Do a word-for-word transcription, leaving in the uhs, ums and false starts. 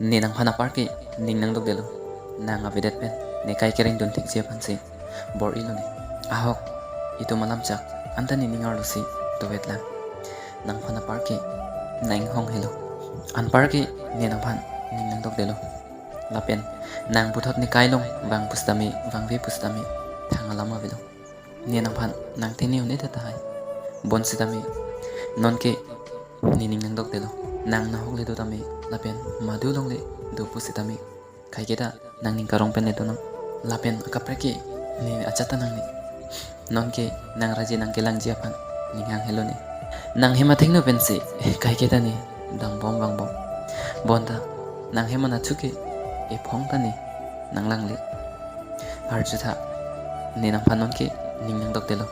Ne nangphan apar ke ning nangdokdelo. Nang avedet pen ne kai kereng dun thekji aphansi bor-ilo ne. Ahok, itum alam chak anta ne ning arlosi tovetlang. Nangphan apar ke nang inghong helo. Anpar ke ne nangphan ning nangdokdelo. Lapen nang puthot ne kai along vang pusitame, vangve pusitame thang alam avelo. Ne nangphan nang thene un-e tahai. Bonsitame nonke ne ning nangdokdelo. Nang nahok le do tame lapen madu along le do pusitame, kaiketa nangning karong pen le do non. Lapen akaprek ke ne ajat ta nangne. Nonke nang raje nang kelangji aphan ning hang helo ne. Nang hem athengno pensi kaiketa ne dambom vangbom. Bonta nang hem anatthu ke ephong ta ne nanglangle. Arjutha, ne nangphan nonke ning nangdokdelo.